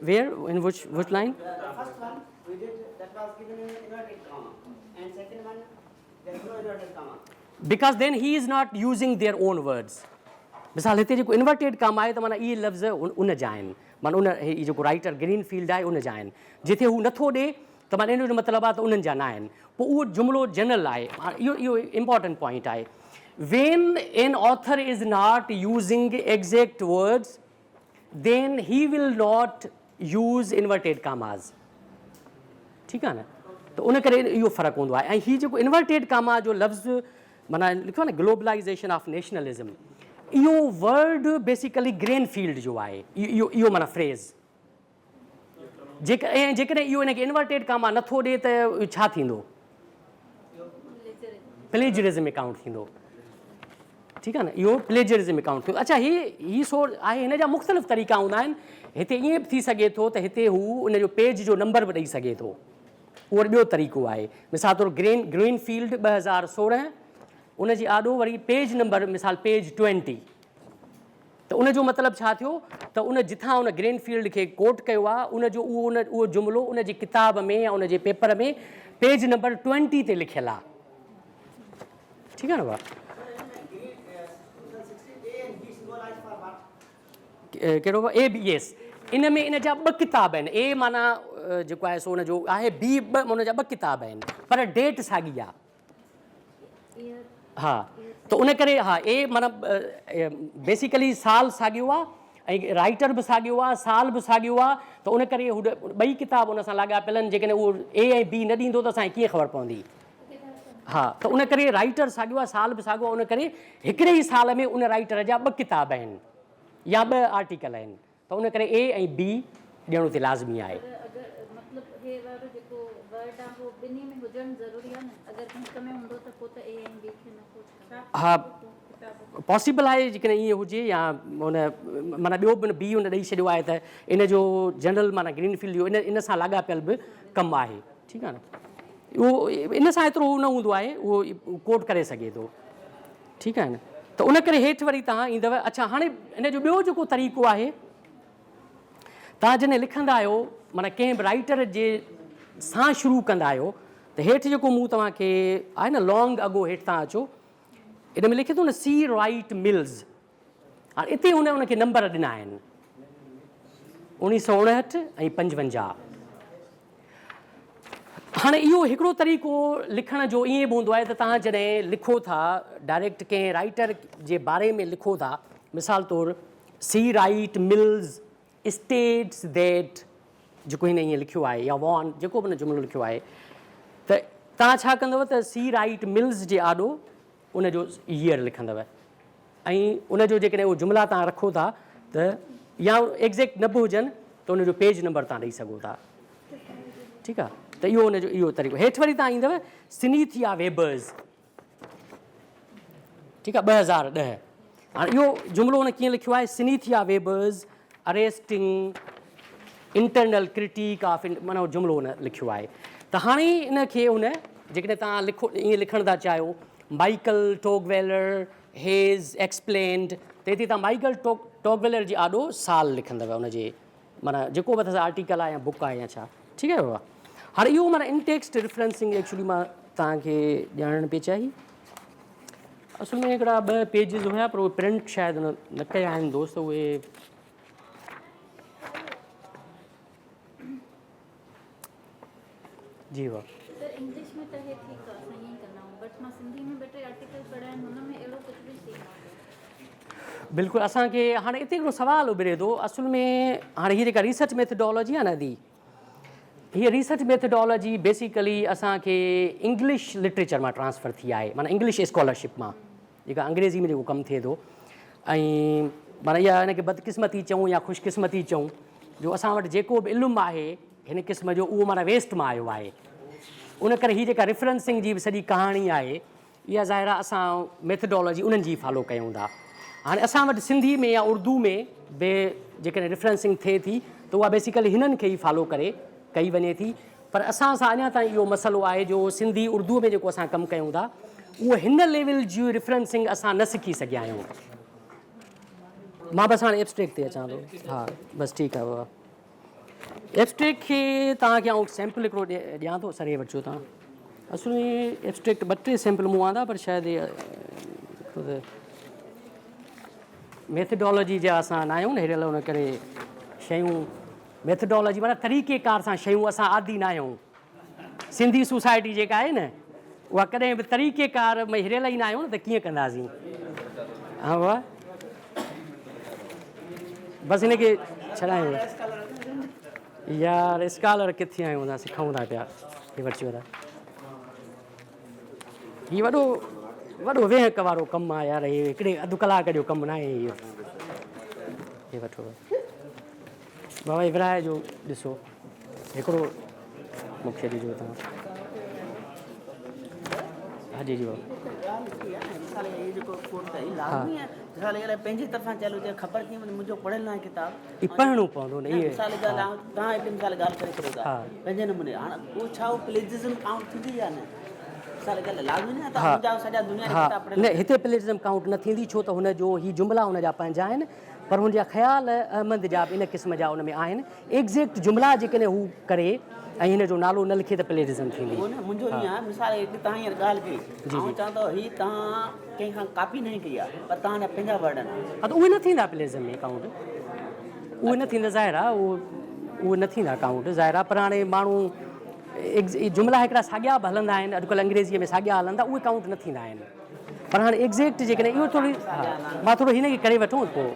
where in which which line the first one we did that was given in inverted comma and second one there is no inverted comma because then he is not using their own words مثال هتي جيڪو inverted comma آهي ته معنيٰ اهي لفظ ان جا آهن معنيٰ ان هي جيڪو رائٽر گرين فيلڊ آهي ان جا آهن جتي هو نٿو ڏي ته معنيٰ ان جو مطلب آهي ته انهن جا نه آهن پوء اهو جملو جنرل آهي اهو اهو امپورٽنٽ پوائنٽ آهي when an author is not using exact words then he will not use inverted commas ٺيڪ آهي نه ته ان ڪري اهو فرق هوندو آهي ۽ هي جيڪو انورٽيڊ ڪاما جو لفظ معنيٰ لکيو آهي نه گلوبلائيزيشن آف نيشنلزم اهو ورڊ بيسيڪلي گرين فيلڊ جو آهي اهو اهو معنيٰ فريز جيڪڏهن جيڪڏهن اهو ان کي انورٽيڊ ڪاما نٿو ڏي ته ڇا ٿيندو پليجرزم اڪائونٽ ٿيندو ٺيڪ آهي نه اهو پليجرزم اڪائونٽ ٿيو اڇا هي هي سور آهي هن جا مختلف طريقا هوندا آهن هتي ائين به ٿي سگهي ٿو ته هتي هو ان جو پيج جو نمبر به ڏئي سگهي ٿو اهو وري ٻيو طريقو آهي مثال طور گرين گرين فيلڊ 2016 ان جي آڏو وري پيج نمبر مثال پيج 20 ته ان جو مطلب ڇا ٿيو ته ان جتان ان گرين فيلڊ کي ڪوٽ ڪيو آهي ان جو اهو ان اهو جملو ان جي ڪتاب ۾ يا ان جي پيپر ۾ پيج نمبر 20 تي لکيل آهي ٺيڪ آهي نه ڀاء. ڪهڙو ڀاء اي بي ايس ان ۾ ان جا ٻه ڪتاب آهن اي معنيٰ جيڪو آهي سو ان جو آهي بي ٻه ان جا ٻه ڪتاب آهن پر ڊيٽ ساڳي آهي ها ته ان ڪري ها اي معنيٰ بيسيڪلي سال ساڳيو آهي ۽ رائيٽر به ساڳيو آهي سال به ساڳيو آهي ته ان ڪري هو ٻئي ڪتاب ان سان لاڳاپيل آهن جيڪڏهن اهو اي ۽ بي نه ڏيندو ته اسان کي ڪيئن خبر پوندي ها ته ان ڪري رائيٽر ساڳيو آهي سال به ساڳيو آهي ان ڪري هڪڙي ئي سال ۾ ان رائيٽر جا ٻه ڪتاب آهن يا ٻه آرٽيڪل آهن ته ان ڪري اي ۽ بي ڏيڻ اتي لازمي آهي. پر اگر مطلب هي وارو جيڪو ورڊ آهي اهو ٻنهي ۾ هجڻ ضروري آهي نه اگر هڪ ۾ هوندو ته پوء ته اي ۽ بي کي نه ڪوٽ ڪندو. ها پاسيبل آهي جيڪڏهن ائين هجي يا ان معنيٰ ٻيو به بي ان ڏئي ڇڏيو آهي ته ان جو جنرل معنيٰ گرين فيلڊ جو ان ان سان لاڳاپيل به ڪم آهي ٺيڪ آهي نه اهو ان سان ايترو نه هوندو آهي اهو ڪوٽ ڪري سگهي ٿو ٺيڪ آهي نه ته ان ڪري هيٺ وري توهان ايندؤ اڇا هاڻي ان جو ٻيو جيڪو طريقو آهي توهان جڏهن لکندا آهيو معنيٰ ڪنهن به رائيٽر جي سان شروع ڪندا آهيو ته هيٺ جيڪو مون توهان کي آهي نه لانگ اگو هيٺ توهان اچو ان ۾ لکي ٿو نه سي رائيٽ ملز هاڻي اتي هن ان کي نمبر ڏنا آهن 1959 ۽ 55. هاڻي اهو هڪڙو طريقو لکڻ جو ائين به هوندو آهي ته توهان جڏهن لکو ٿا ڊائريڪٽ ڪنهن رائيٽر جي باري ۾ لکو ٿا مثال طور C Wright Mills states that جيڪو هن ائين لکيو آهي يا وان جيڪو به هن جملو لکيو آهي ته توهان ڇا ڪندو ته سي رائيٽ ملز جي آڏو ان جو ييئر لکندؤ ۽ ان جو جيڪڏهن اهي جملا توهان رکو ٿا ته يا ايگزيڪٽ نه به هجن ته ان جو پيج نمبر توهان ڏئي سگهو ٿا ٺيڪ آهي ته اهو ان جو اهو طريقو هيٺ وري توهان ايندؤ سنيٿيا ويبرز ٺيڪ آهي 2010 هاڻي اهو جملو هن ڪيئن لکيو آهي Cynthia Weber's arresting internal critique of معنيٰ جملو هن لکيو آهي ته هاڻي ان کي هن جيڪڏهن توهان لکو ائين لکڻ ٿا چاهيو مائيڪل ٽوگويلر هيز ايڪسپلينڊ ته هتي توهان مائيڪل ٽوگويلر جي آڏو سال لکندؤ ان جي معنيٰ جيڪو به اٿس آرٽيڪل آهي يا بڪ آهي يا ڇا ٺيڪ آهي بابا هاڻي اهو معنيٰ ان ٽيڪسٽ ريفرنسنگ ايڪچولي مان توهان کي ڄاڻڻ پئي چاهي اصل ۾ هڪڙا ٻه پيجز هيا پر اهي پرنٽ شايد نه ڪيا آهن دوست اهي جي وا. سر انگلش ۾ ته هي ٺيڪ آ اسان ائين ئي ڪندا آهيون بٽ مان سنڌي ۾ ٻه ٽي آرٽيڪل پڙهيا آهن هن ۾ اهڙو ڪجهه به سين نه هيو. بلڪل اسان کي هاڻي اتي هڪڙو سوال اڀري ٿو اصل ۾ هاڻي هي جيڪا ريسرچ ميٿڊالاجي آهي نه ادي هي ريسرچ ميٿڊالاجي بيسيڪلي اسان کي انگلش لٽريچر مان ٽرانسفر ٿي آهي معنيٰ انگلش اسڪالرشپ مان جيڪا انگريزي ۾ جيڪو ڪم ٿئي ٿو ۽ معنيٰ اها هن کي بدقسمتي چئون يا خوش قسمتي چئون جو اسان وٽ جيڪو به علم آهي هن قسم جو اهو معنيٰ ويسٽ مان آيو آهي ان ڪري هي جيڪا ريفرنسنگ جي به سڄي ڪهاڻي آهي اها ظاهر آهي اسان ميٿڊالاجي انهن جي فالو ڪيون ٿا. هاڻي اسان وٽ سنڌي ۾ يا اردو ۾ به جيڪڏهن ريفرنسنگ ٿئي ٿي ته اها بيسيڪلي هنن کي ئي فالو ڪري ڪئي وڃي ٿي پر اسان سان اڃا تائين اهو مسئلو آهي جو سنڌي اردو ۾ جيڪو اسان ڪم ڪيون ٿا اهو هن ليول جي ريفرنسنگ اسان نه سکي سگهيا آهيون. مان بس هاڻي ابسٽريڪٽ تي اچان ٿو. ها بس ٺيڪ آهي بابا. ابسٽريڪٽ کي توهان کي آئون سيمپل هڪڙو ڏيان ٿو سر هي وٺجو توهان اصل ۾ ابسٽريڪٽ ٻه ٽي سيمپل مون آندا پر شايد هي ميٿڊالاجي جا اسان نه آهيون نه هيريل ان ڪري شيون ميٿڊالاجي معنيٰ طريقي ڪار سان شيون اسان عادي نه آهيون سنڌي سوسائٽي جيڪا آهي نه اها ڪڏهن به طريقي ڪار ۾ هريل ئي نه آهيون نه ته ڪيئن ڪنداسين ها بابا بس هن کي ڇڏايو يار اسڪالر ڪٿي آهيون اسان سکون ٿا پيا هي وٺي وٺا هي وڏو وڏو ويهڪ وارو ڪم آهي يار هي هڪڙي اڌ ڪلاڪ جو ڪم نه آهي اهو هي وٺو بابا هي ورهائي جو ڏسو هڪڙو مون کي ڏجو توهان ها جي جي بابا پنهنجي طرفان چيل هجي خبر ڪيئن منهنجو پڙهيل ناهي ڪتاب هي پڙهڻو پوندو نه اهي مثال ڳالهه آ توهان هڪ مثال ڳالهه ڪري ڇڏيو ٿا پنهنجي نموني هاڻ اهو ڇا اهو پليجرزم ڪائونٽ ٿيندي يا نه مثال ڳالهه لازمي نه ته منهنجا سڄا دنيا جا ڪتاب پڙهيل نه هتي پليجرزم ڪائونٽ نه ٿيندي ڇو ته هن جو هي جملا هن جا پنهنجا آهن پر هن جا خيال احمد جا به ان قسم جا ان ۾ آهن. ايگزيڪٽ جملا جيڪڏهن هو ڪري ۽ هن جو نالو نه لکي ته پليرزم ٿيندي. نه منهنجو ائين آهي مثال هڪ توهان هينئر ڳالهه ڪئي آئون چوان ٿو هي توهان ڪنهن کان ڪاپي ناهي ڪئي آهي پر توهان جا پنهنجا ورڊ آهن. ها ته اهي نه ٿيندا پليرزم ۾ ڪائونٽ اهي نه ٿيندا ظاهر آهي اهي نه ٿيندا ڪائونٽ ظاهر آهي پر هاڻي ماڻهو جملا هڪڙا ساڳيا به هلندا آهن اڄڪلهه انگريزيء ۾ ساڳيا هلن ٿا اهي ڪائونٽ نه ٿيندا آهن. پر هاڻي ايگزيڪٽ جيڪڏهن اهو ٿوري ها مان ٿورو هن کي ڪري وٺون پوء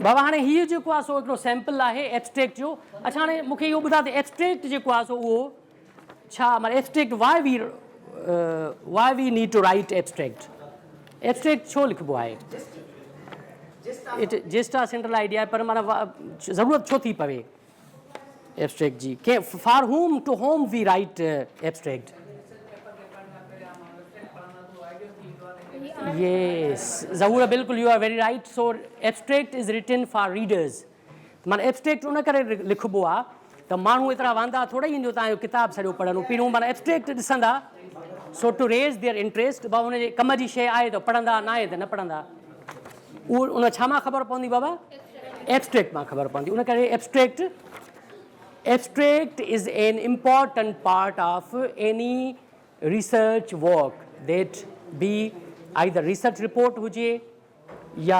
بابا هاڻي هي جيڪو آهي سو هڪڙو سيمپل آهي ايبسٽريڪٽ جو اڇا هاڻي مون کي اهو ٻڌاء ته ايبسٽريڪٽ جيڪو آهي سو اهو ڇا معنی abstract why we why we need to write abstract abstract ڇو لکبو آهي جسٽ آ سينٽرل آئيڊيا پر معنی ضرورت ڇو ٿي پوي ايبسٽريڪٽ جي ڪنهن for whom to whom we write abstract. Yes Zahoor بلڪل you are very right so abstract is written for readers معنی ايبسٽريڪٽ ان ڪري لکبو آ ته ماڻهو ايترا واندا ٿورا ئي آهن جو توهان جو ڪتاب سڄو پڙهن هو پهريون معنی ايبسٽريڪٽ ڏسندا سو ٽو ريز their interest بابا ان جي ڪم جي شيء آهي ته پڙهندا نه آهي ته نه پڙهندا اهو ان ڇا مان خبر پوندي بابا ايبسٽريڪٽ مان خبر پوندي ان ڪري abstract abstract is an important part of any research work that be either research report هجي يا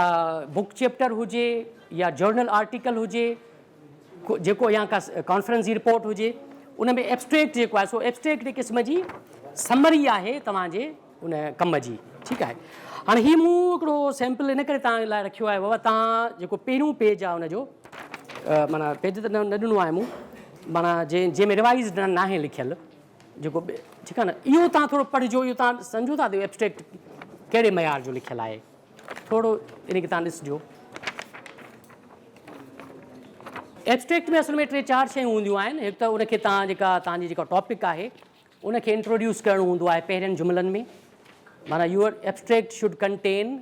بڪ چيپٽر هجي يا جرنل آرٽيڪل هجي جيڪو يا ڪا ڪانفرنس جي رپورٽ هجي ان ۾ ايبسٽريڪٽ جيڪو آهي سو ايبسٽريڪٽ هڪ قسم جي سمري آهي توهان جي ان ڪم جي ٺيڪ آهي هاڻي هي مون هڪڙو سيمپل ان ڪري توهان لاء رکيو آهي بابا توهان جيڪو پهريون پيج آهي ان جو معنيٰ پيج ته نه ڏنو آهي مون معنيٰ جنهن جنهن ۾ ريوائز ناهي لکيل جيڪو ٺيڪ آهي نه اهو توهان ٿورو پڙهجو اهو توهان سمجهو ٿا ته ايبسٽريڪٽ ڪهڙي معيار جو لکيل آهي ٿورو ان کي توهان ڏسجو ايبسٽريڪٽ ۾ اصل ۾ ٽي چار شيون هونديون آهن هڪ ته ان کي توهان جيڪا توهان جي جيڪا ٽاپڪ آهي ان کي انٽروڊيوس ڪرڻو هوندو آهي پهرين جملن ۾ معنيٰ your abstract should contain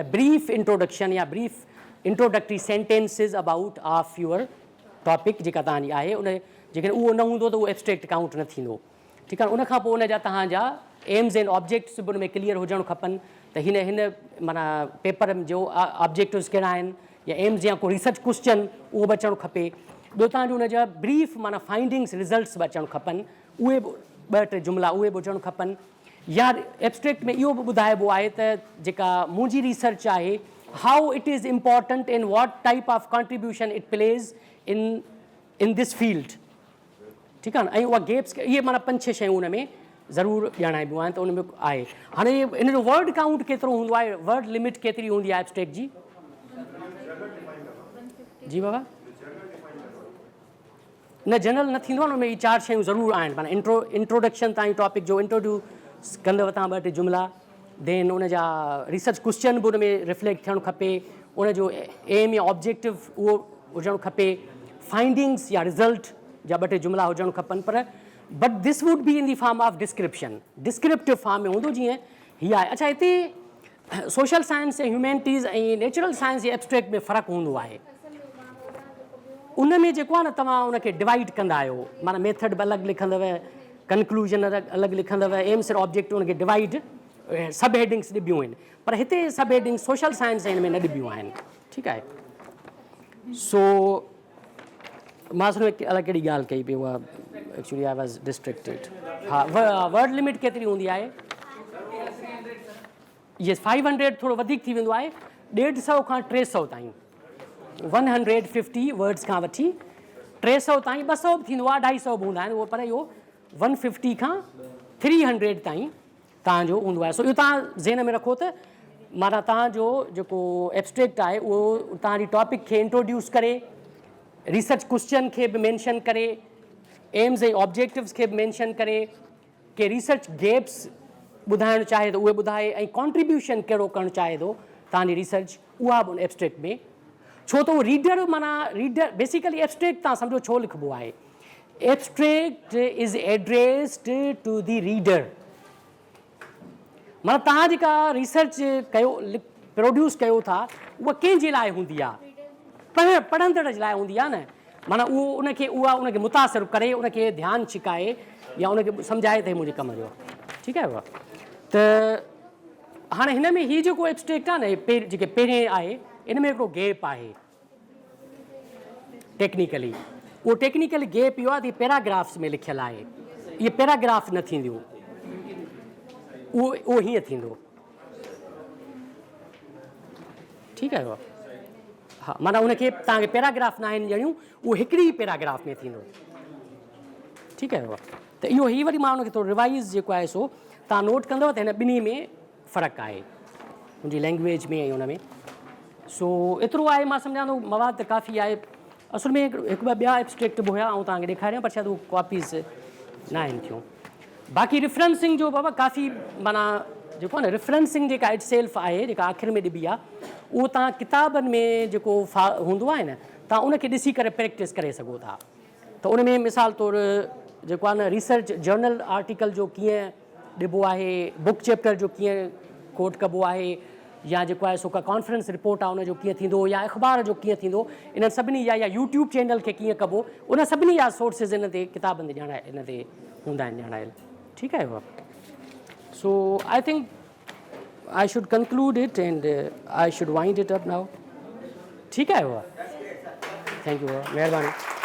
a brief introduction يا brief introductory sentences about of your topic جيڪا توهان جي آهي ان جيڪڏهن اهو نه هوندو ته اهو ابسٽريڪٽ ڪائونٽ نه ٿيندو ٺيڪ آهي ان کان پوء ان جا توهان جا ايمز اينڊ آبجيڪٽس به ان ۾ ڪليئر هجڻ کپن ته هن هن معنيٰ پيپر جو آبجيڪٽوز ڪهڙا آهن يا ايمز يا ڪو ريسرچ ڪوسچن اهو به اچڻ کپي ٻيو توهان جو ان جا بريف معنيٰ فائنڊنگس رزلٽس به اچڻ کپن اهي به ٻه ٽي جملا اهي به هجڻ کپن يا ابسٽريڪٽ ۾ اهو به ٻڌائبو آهي ته جيڪا منهنجي ريسرچ آهي how it is important and what type of contribution it plays in in this field ٺيڪ آهي نه ۽ اها گيپس اهي معنيٰ پنج ڇهه شيون ان ۾ ضرور ڄاڻائبيون آهن ته ان ۾ آهي هاڻي ان جو ورڊ ڪائونٽ ڪيترو هوندو آهي ورڊ لمٽ ڪيتري هوندي آهي ابسٽريڪٽ جي جي بابا نه جنرل نه ٿيندو آهي ان ۾ اهي چار شيون ضرور آهن معنيٰ انٽرو انٽروڊڪشن تائين ٽاپڪ جو انٽروڊيوس ڪندو تان ٻه ٽي جملا دين ان جا ريسرچ ڪوشچن به ان ۾ ريفليڪٽ ٿيڻ کپي ان جو ايم يا آبجيڪٽو اهو هجڻ کپي فائنڊنگس يا رزلٽ جا ٻه ٽي جملا هجڻ کپن پر but this would be in the form of description descriptive form ۾ هوندو جيئن هي آهي اڇا هتي social science ۽ humanities ۽ natural science جي ابسٽريڪٽ ۾ فرق هوندو آهي ان ۾ جيڪو آهي نه توهان ان کي ڊوائيڊ ڪندا آهيو معنيٰ ميٿڊ به الڳ لکندو ڪنڪلوزن الڳ لکندو ايمس اور آبجيڪٽو ان کي ڊوائيڊ سب هيڊنگس ڏبيون آهن پر هتي سب هيڊنگ سوشل سائنس هن ۾ نه ڏبيون آهن ٺيڪ آهي سو مان اصل ۾ الائي ڪهڙي ڳالهه ڪئي پئي اها ايڪچولي I was distracted ها ورڊ لمٽ ڪيتري هوندي آهي يس 500 ٿورو وڌيڪ ٿي ويندو آهي 150 کان 300 تائين 150 ورڊز کان وٺي 300 تائين 200 به ٿيندو آهي 250 به هوندا آهن اهو پر اهو 150 کان 300 تائين توهان جو هوندو آهي سو اهو توهان ذهن ۾ رکو ته معنيٰ توهان جو جيڪو ابسٽريڪٽ آهي اهو توهان جي ٽاپڪ کي انٽروڊيوس ڪري ريسرچ ڪوشچن کي به مينشن ڪري ايمز ۽ آبجيڪٽوز کي به مينشن ڪري ڪي ريسرچ گيپس ٻڌائڻ چاهي ٿو اهي ٻڌائي ۽ ڪانٽريبيوشن ڪهڙو ڪرڻ چاهي ٿو توهان جي ريسرچ اها به ان ابسٽريڪٽ ۾ ڇو ته اهو ريڊر معنيٰ ريڊر بيسيڪلي ابسٽريڪٽ توهان سمجهو ڇو لکبو آهي Abstract is addressed to the reader معنيٰ توهان جيڪا ريسرچ ڪيو پروڊيوس ڪيو ٿا اها ڪنهن جي لاء هوندي آهي پڙهندڙ جي لاء هوندي آهي نه معنيٰ اهو ان کي اها ان کي متاثر ڪري ان کي ڌيان ڇڪائي يا ان کي سمجهائي ته هي منهنجي ڪم جو ٺيڪ آهي بابا ته هاڻي هن ۾ هي جيڪو ابسٽريڪٽ آهي نه جيڪي پهرين آهي ان ۾ هڪڙو گيپ آهي ٽيڪنيڪلي اهو ٽيڪنيڪلي گيپ اهو آهي ته پيراگرافس ۾ لکيل آهي اهي پيراگراف نه ٿينديون اهو اهو هيئن ٿيندو ٺيڪ آهي ها معنيٰ ان کي توهان کي پيراگراف نه آهن ڏيڻيون اهو هڪڙي ئي پيراگراف ۾ ٿيندو ٺيڪ آهي ته اهو هي وري مان ان کي ٿورو ريوائز جيڪو آهي سو توهان نوٽ ڪندو ته هن ٻنهي ۾ فرق آهي ان جي لينگويج ۾ ۽ ان ۾ سو ايترو آهي مان سمجهان ٿو مواد ته ڪافي آهي اصل ۾ هڪ ٻه ٻيا ابسٽريڪٽ به هيا آئون توهان کي ڏيکاريان پر شايد اهي ڪاپيز نه آهن ٿيون باقي ريفرنسنگ جو بابا ڪافي معنيٰ جيڪو آهي نه ريفرنسنگ جيڪا it self آهي جيڪا آخر ۾ ڏبي آهي اهو توهان ڪتابن ۾ جيڪو هوندو آهي نه توهان ان کي ڏسي ڪري پريڪٽس ڪري سگهو ٿا ته ان ۾ مثال طور جيڪو آهي نه ريسرچ جرنل آرٽيڪل جو ڪيئن ڏبو آهي، بڪ چيپٽر جو ڪيئن ڪوٽ ڪبو آهي يا جيڪو آهي سو ڪا ڪانفرنس رپورٽ آهي ان جو ڪيئن ٿيندو يا اخبار جو ڪيئن ٿيندو انهن سڀني جا يا يوٽيوب چينل کي ڪيئن ڪبو ان سڀني جا سورسز ان تي ڪتابن تي ڄاڻايل ان تي هوندا آهن ڄاڻايل ٺيڪ آهي بابا so I think I should conclude it and I should wind it up now ٺيڪ آهي بابا thank you بابا مهرباني.